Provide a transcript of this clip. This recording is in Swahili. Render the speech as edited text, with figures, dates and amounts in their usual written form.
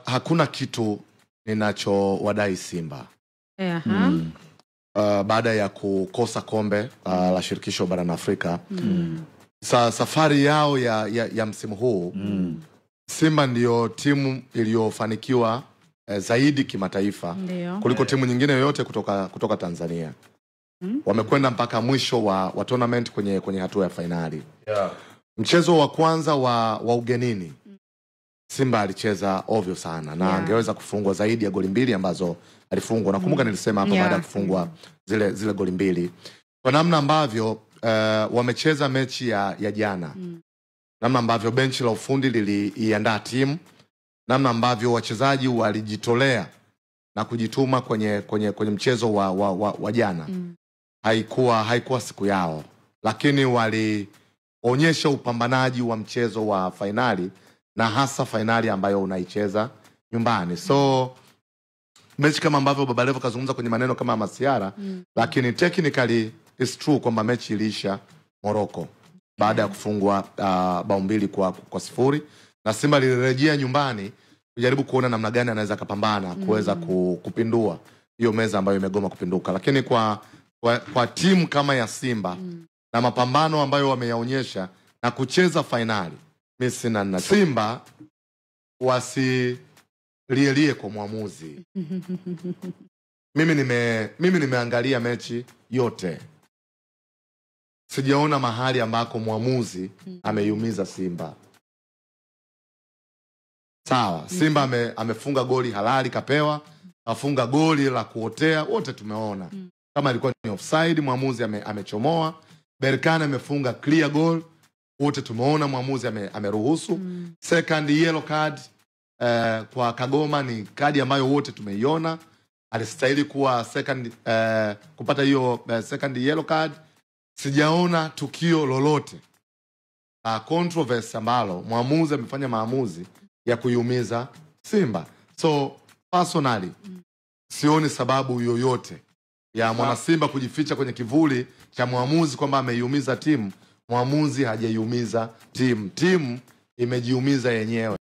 Hakuna kitu ninachowadai Simba. Baada ya kukosa kombe la shirikisho barani Afrika. Safari yao ya msimu huu, Simba ndiyo timu iliyofanikiwa zaidi kimataifa kuliko timu nyingine yoyote kutoka Tanzania. Wamekwenda mpaka mwisho wa tournament kwenye hatua ya fainali. Mchezo wa kwanza wa ugenini, Simba alicheza ovyo sana na angeweza kufungwa zaidi ya goli 2 ambazo alifungwa. Nakumbuka nilisema hapa baada ya kufungwa zile goli 2. Kwa namna ambavyo wamecheza mechi ya jana, namna ambavyo benchi la ufundi liliiandaa timu, namna ambavyo wachezaji walijitolea na kujituma kwenye mchezo wa jana, haikuwa siku yao, lakini walionyesha upambanaji wa mchezo wa fainali, na hasa fainali ambayo unaicheza nyumbani. So mechi kama ambavyo Baba Levo kazungumza kwenye maneno kama masiara, lakini technically it's true kwamba mechi iliisha Morocco baada ya kufungwa bao 2-0, na Simba lilirejea nyumbani kujaribu kuona namna gani anaweza kupambana kuweza kupindua hiyo meza ambayo imegoma kupinduka. Lakini kwa timu kama ya Simba na mapambano ambayo wameyaonyesha na kucheza fainali, mimi sina na Simba wasilielie kwa mwamuzi. Mimi nimeangalia mechi yote, sijaona mahali ambako mwamuzi ameiumiza Simba. Sawa, Simba amefunga goli halali kapewa, afunga goli la kuotea, wote tumeona. Kama ilikuwa ni offside, mwamuzi amechomoa. Berkane amefunga clear goal, wote tumeona mwamuzi ameruhusu. Second yellow card kwa Kagoma ni kadi ambayo wote tumeiona, alistahili kuwa second, kupata hiyo second yellow card. Sijaona tukio lolote la controversy ambalo mwamuzi amefanya maamuzi ya kuiumiza Simba. So personally sioni sababu yoyote ya mwana Simba kujificha kwenye kivuli cha mwamuzi kwamba ameiumiza timu. Mwamuzi hajaiumiza timu, timu imejiumiza yenyewe.